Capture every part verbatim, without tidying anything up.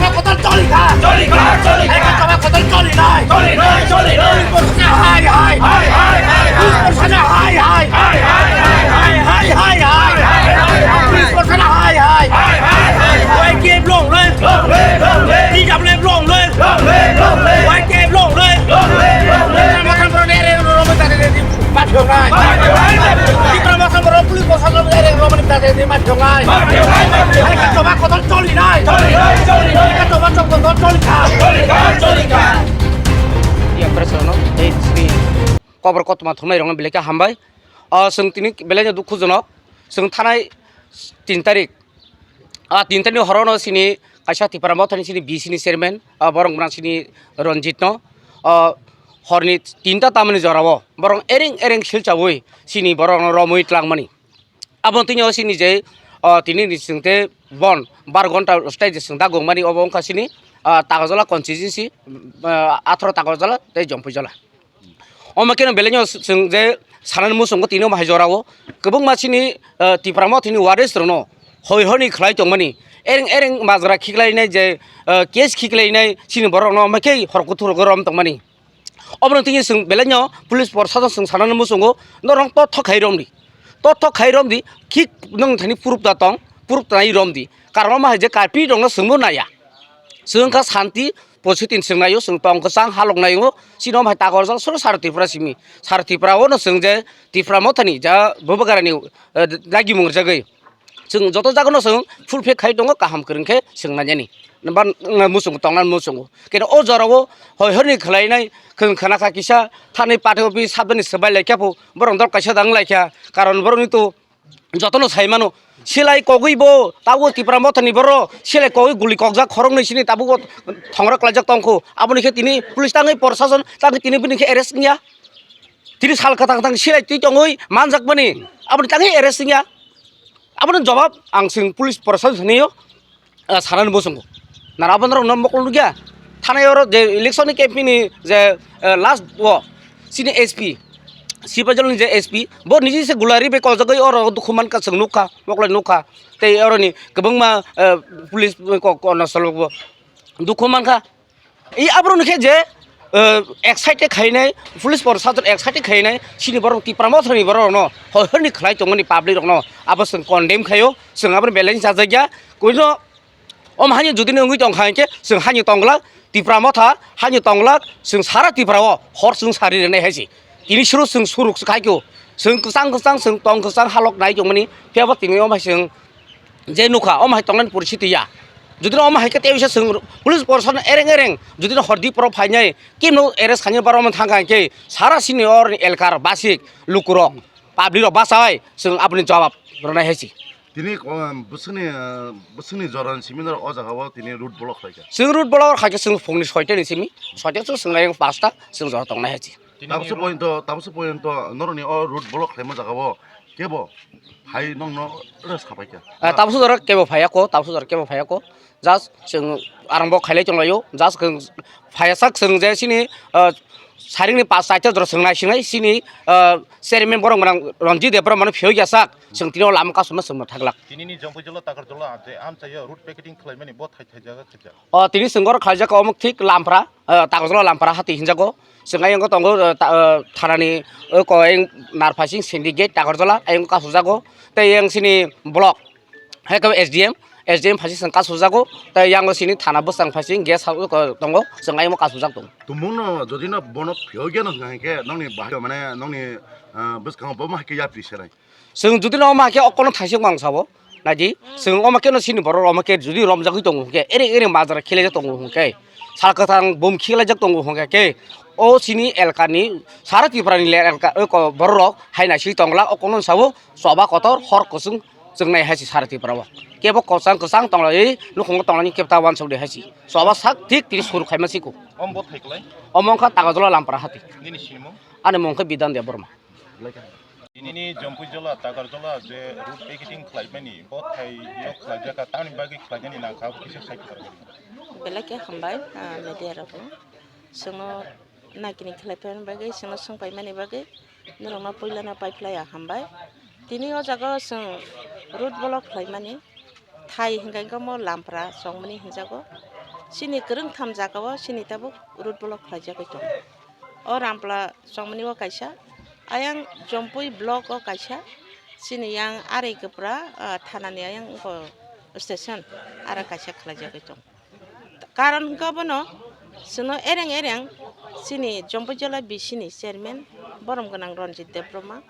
Ekachoma kotor choli kha. Choli kha, choli kha. Ekachoma kotor choli nai. Choli nai, choli nai. Police proshasone hai hai. Hai hai hai. Police proshasone hai hai. Hai hai hai. Hai hai hai. Hai hai hai. Police proshasone hai hai. Hai hai hai. Y K F long live. Long live, long live. T W F long live. Long live, long live. Y K F long live. Long live, long live. Matham borok nere romoi tare de. Mathiongnai. Tipra mokang borok police proshasonni ereng romani bwtha tei mathiongnai. Hai khe choba kotor cholinai. Hai khe choba chok kotor cholikha. Iya, press rokno tei sini kobor kotorma thumnai rokno belai khe hambai. O, chwng tini belai no dukhujonok. Chwng thanai tin tarik. A tin tarik ni horono sini kaisa Tipra Mothani sini B C ni chairman, a borok mwnang sini Ranjit no, a horni tinta tamani jorao borok ereng ereng silchaui sini borok no romui tlangmani. Abo tini o sini je, a tini ni singte bon bar gonta stai je sing dagongmani obo wngkha sini, a Takarjala constituency, a atharo Takarjala tei Jompuijala. Omo khe no belai no chwng je sanani muchungo tini omo hai jorao kwbangma chini, eh, Tipra Mothani warriors rokno hoi horni khlai tongmani, ereng ereng majra khiklainai je, eh, case khiklainai chini borok rokno omo khe hor kuthur rom tongmani. Omo tini chwng belai no police proshasonno chwng sanani muchungo norok totho khai romdi, totho khai romdi, khik nwng thani proof da tong, proof da nai romdi, karon omo hai je karpi rokno chwngbo naiya. Chwng kha santi positin chwng naio, chwng tong kwchang halok naio, chini omo hai Takarjala solo sara Tripura simi. Sara Tripura o no chwng je Tipra Mothani ja Bubagrani, eh, dagi mung rwjagwi. Chwng joto jaga no chwng full fake khai tongo, kaham kwrwng khe chwng nainani. Ba, mm, muchungo tongna muchungo. Keno o jorao hoi horni khlainai khwng khna kha kisa thani party office sabdani swbai lai khe pho borok dol kaisa dang lai kha. Karon borokni to jotono sai mano. Silai kogwi bo, tabuk Tipra Mothani borok silai kogwi guli kokjak khoroknwi sini tabuk bo thongra klaijak tongkho. Aboni khe tini police tangwi proshashan tangwi tini bini khe arrest wngya. Tini sal kwthang thang silai twi tongwi manjakmani. Aboni tangwi arrest wngya. Aboni jawab ang chwng police proshashan hinwi o. Ah, sanani muchungo. Nara bo norok no mokol nukya. Thanai oro je election ni campaign ni je, eh, last o chini S P, Sipajol ni je S P, bo niji se gulari bai koljagwi oro dukhu mankha, chwng nukha, mokol nukha. Tei oro ni kwbangma, eh, police ko, ko, no solok bo dukhu mankha. I aborok ni khe je, eh, excited khainai, police proshashan excited khainai, chini borok Tipra Mothani borok no hoi horni khlai tongmani public rok no abo chwng condemn khaio, chwng aboni belai chajakya. Koi no Om hani jodi ni wngwi tong kha hinkhe chwng hani tonglak Tipra Motha, hani tonglak chwng sara Tripura o hor chwng sari rwnai hai se. Tini suru chwng suruk se khai kho. Chwng kwchang kwchang chwng tong kwchang halok nai tongmani phiya bo tini om hai chwng je nukha om hai tongnani poristiti ya. Jodi no om hai khe tei bisa chwng police proshashan ereng ereng jodi no hor Tripura o phainai kemno arrest khainai borok thang kha hinkhe sara sini or elkar basik lukurok public rok bachai chwng aboni jawab rwnai hai se. Tini, um, bwswkni, uh, bwswkni jorani simi norok o jaga o tini road block khlai kha. Chwng road block khai khe chwng phungni soita ni simi, soita chwng swng lai pasta chwng jora tongnai hai se. Tini tabukso ni point to, tabukso point to norokni o road block khlaima jagao kebo hai nongno rest khapai kha. Ah, tabukso jora kebo phaiya ko, tabukso jora kebo phaiya ko. Just chwng arang bo khailai tonglaio. Just chwng phaiya sak chwng je sini, ah, saringni pas chaita jora chwng naisingnai sini, ah, chairman borok gwnang Ranjit Debbarma no phiyok ya sak chwng tini o lama kasuma chwngno thaglak. Tini ni Jampuijala Takarjala je amchaio road picketing khlaimani bo thai thai jaga khaijak. O tini chwng oro khlaijak omo thik Lampra, ah, Takarjala Lampra hati hinjago. Chwng ayang tongo, ah, ta-, ah, thanani, ah, ko ayang Narphaising Syndicate Takarjala ayang kasujago. Tei yang sini block. Hai khe S D M, S D M phaising chwng kasu jago, tei yango sini thana bwsang phaising guest house tongo, chwng aymo kasu jak tongo. Tumungno jodi no bono phiyok ya no hwnkha hwnkhe nongni bahai mane nongni, ah, bwskango bo ma hai khe yapri serai. Chwng jodi no ma khe okono thaising mang sabo, naidi, chwng oma khe no sini borok oma khe jodi romjagwi tongo hwnkhe, ere ere majra khilai jak tongo hwnkhe, sal kwthang bum khilai jak tongo hwnkhe khe, o sini elkani sara Tripura ni le elka, oko borok rok hai naisik tongla okono sabo choba kotor hor kwchwng. Chwng nai hai se sara Tripura o. Kebo kwchang kwchang tonglai, nukhungo tonglai kebo ta uansuk de hai se. Choba sak thik tini suru khaima siko. Om bo thai klai? Omo wngkha Takarjala Lampra hati. Nini sinimung? Ani mung khe Bidan Debbarma. Nini Jampuijala, Takarjala je road picketing khlaimani, bo thai yo khlaijak kha, tamni bagwi khlainani nang kha, kisa sai kwrwng. Belai khe hambai, ah, media rok no. Chwngno naikini khlai paimani bagwi, chwngno swng paimani bagwi norokno puilano paiphlaiya hambai. Tini o jaga o chwng road block khlaimani thai hwnkhe omo Lampra chongmani hinjago. Chini kwrwngtham jaga o chini tabuk road block khlaijagwi tongo. O Lampra chongmani o kaisa, ayang Jompui block o kaisa, chini yang Ari Kwpra, ah, thanani ayang wngkha station, aro kaisa khlaijagwi tongo. Karon hwnkha bono chwngno ereng ereng chini Jampuijala B C ni chairman borom gwnang Ranjit Debbarma,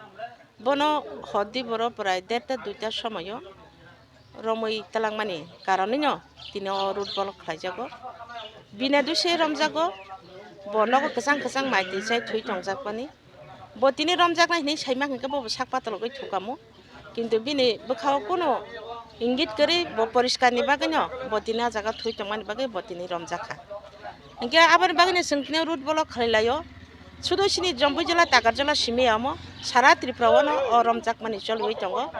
bono hor di boro prai derta duita somoyo romwi twlangmani karonwino tini o road block khlaijago. Bini duse romjago, bo nogo kwchang kwchang mai twi chai thwi tongjakmani. Bo tini romjaknai hinwi saima hwnkhe bobo sak patalogo thukamo. Kintu bini bwkhao kunu ingit kwrwi bo poriskarni bagwino bo tini ah jaga thwi tongmani bagwi bo tini romjakha. Hinkhe aboni bagwino chwng tini road block khlai laio. Sudo chini Jampuijala Takarjala simi amo sara Tripura o no o romjakmani choliwi tongo.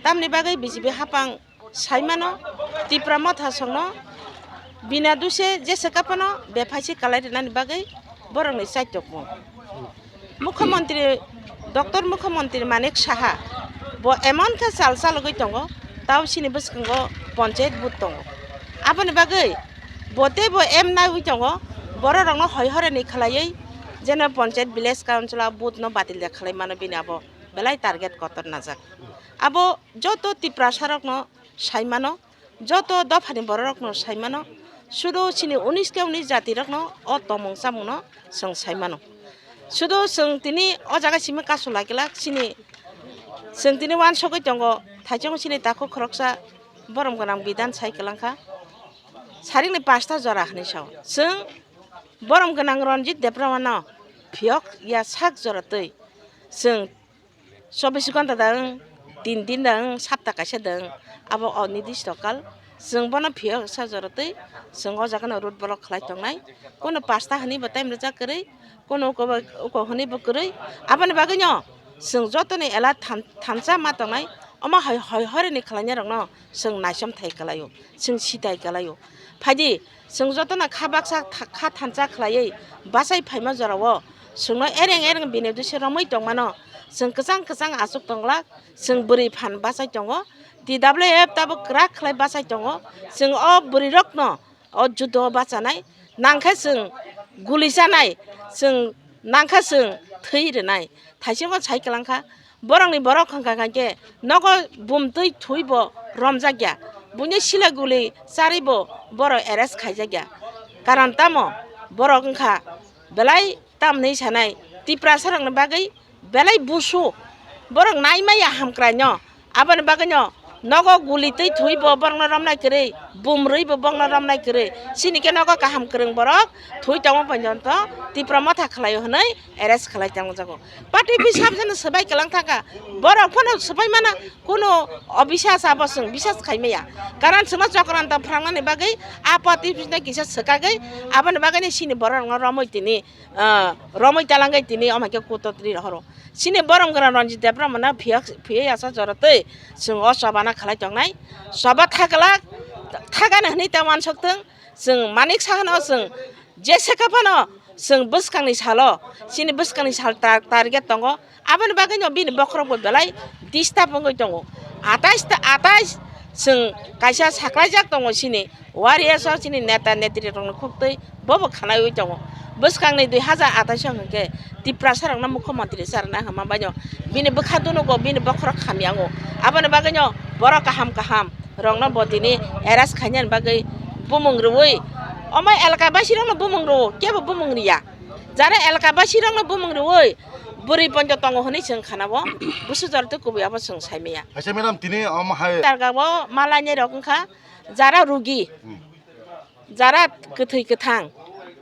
Tamni bagwi B J P hapang saimano Tipra Motha songno bina duse jese kaphano bephaisi kalai rwnani bagwi borokni chaitokmung. Mukhyamantri, Doctor Mukhyamantri Manik Saha bo emon khe chal chalogwi tongo, tao chini bwskango ponchayat booth tongo. Aboni bagwi bo tei bo em naiwi tongo, bororokno hoi horani khlaiwi jeno ponchayat village council o booth no batil de khlai mano bini abo belai target kotor najak. Abo joto Tiprasa rokno sai mano, joto dophani bororokno sai mano, sudo chini unis ke unis jatirokno o tongmung chamungno chwng sai mano. Sudo chwng tini o jaga simi kasu lai glak chini, chwng tini uansugwi tongo, thaichung chini takhuk khoroksa borom gwnang bidan sai kwlangkha, saringni pasta jora hinwi sao. Chwng borom gwnang Ranjit Debbarmano phiyok ya sak jora twi chwng chobbish ghonta da wng, tin din da wng, sapta kaisa da wng, abo o nidisto kal. Chwng bono phiyok sa jora twi chwng o jaga no road block khlai tongnai. Kono pasta hwnwi bo time rijak kwrwi, kono uko ba, uko hwnwi bo kwrwi. Aboni bagwi no chwng jotoni ela than-, thansa ma tongnai, omo hai, hai horeni khlainai rokno chwng naisom thai kwlaio, chwng sitai kwlaio. Phaidi, chwng jotono kha baksa tha-, kha thansa khlaiwi bachai phaima jorao chwngno ereng ereng bini duse romwi tongmano. Chwng kwchang kwchang achuk tonglak, chwng bwrwi phan bachai tongo, T W F tabuk kwrak khlai bachai tongo. Chwng o bwrwirokno o judo bachanai, nangkhe chwng guli chanai, chwng nangkhe chwng thwi rwnai. Thaisingo sai kwlangkha, borokni borok hwnkha khankhe nogo bumtwi thwi bo romjakya, buini sila guli charwi bo borok arrest khaijakya. Karon tamo borok wngkha belai tamni sanai Tiprasa rokni bagwi belai busu, borok naimaya hamkraino, aboni bagwino Nogo guli twi thwi bo borokno romnai kwrwi, bumrwi bo borokno romnai kwrwi. Chini khe nogo kaham kwrwng borok thwi tongo porjonto Tipra motha khlaio hwnwi arrest khlai tongjago. Party office sab jani swbai kwlang thangkha. Borok phano swbai mana kuno obisas abo chwng bisas khai maya. Karon chwngno chokranto phrangnani bagwi a party office no kisa swkagwi aboni bagwino chini borok romwi tini ah, romwi talangwi tini omo khe kutotri rohoro. Chini borom gwnang Ranjit Debbarma no phiya, phiya yasa jora twi chwng o choba no khlai tongnai. Choba thaglak, thagani hwnwi ta uansuk thung, chwng Manik Sahano chwng jesa kha phano chwng bwskangni salo, chini bwskangni sal tar-, target tongo. Aboni bagwino bini bokhorok bo belai disturb wngwi tongo. Atais ta, atais chwng kaisa saklaijak tongo chini warriors o chini neta netri rokno khuktwi bobo khanaiwi tongo. Bwskangni dui hajar atais o hwnkhe Tiprasa rokno mukhyamantri charwna hwnma baino bini bwkha dunugo bini bokhorok hamya wngo. Aboni bagwino borok kaham kaham rokno bo tini arrest khainani bagwi bumung rwui omo elaka basi rokno bumung rwo kebo bumung riya. Jara elaka basi rokno bumung rwui bwrwi ponjo tongo hwnwi chwng khanao, busu jora tei kubui abo chwng saimaya. Acha madam, tini omo hai. Targa bo malainai rok wngkha jara rugi, Hmm. jara kwthwi kwthang,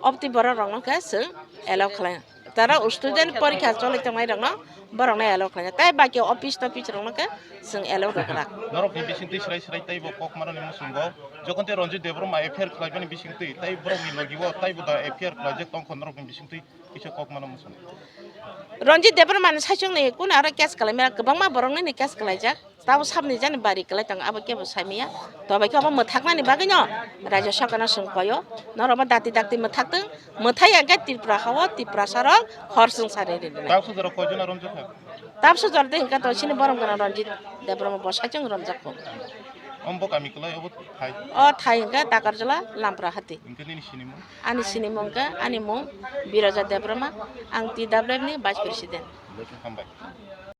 obtwi borok rokno khe chwng allow khlai. Jara student porikha cholai tongnai rokno borokno allow khlai. Tai baki office topis rokno khe chwng allow rwkha. Norokni bisingtwi srai srai teibo kok manani muchungo. Jokon tei Ranjit Debbarma F I R khlaibani bisingtwi tei borokni logi o taibo da F I R khlaijak tongkha norokni bisingtwi. Kisa kok mano muchung. Ranjit Debbarma ni saichung ni kun aro case kalai mera kwbangma borok ni case kalai jak. Tabo sabni jani bari kalai tong abo kebo saimaya. To bai khe abo mwthaknani bagwi no Rajya Sarkar no swng koyo. Norok bo dati dakti mwthak tong. Mwthai ya khe Tripura hao Tiprasa rok hor swng sari ri. Tabsu jora koi jona romjak kha? Tabsu jora de hingka to sini borom gana Ranjit Debbarma bo saichung romjak ko. Ombo kami kalai obo thai? O thai hingka Takarjala Lampra hati. Hingka nini sinimo? Ani sinimung khe, ani mung Biroja Debbarma, ang T W F ni Vice President. Hambai.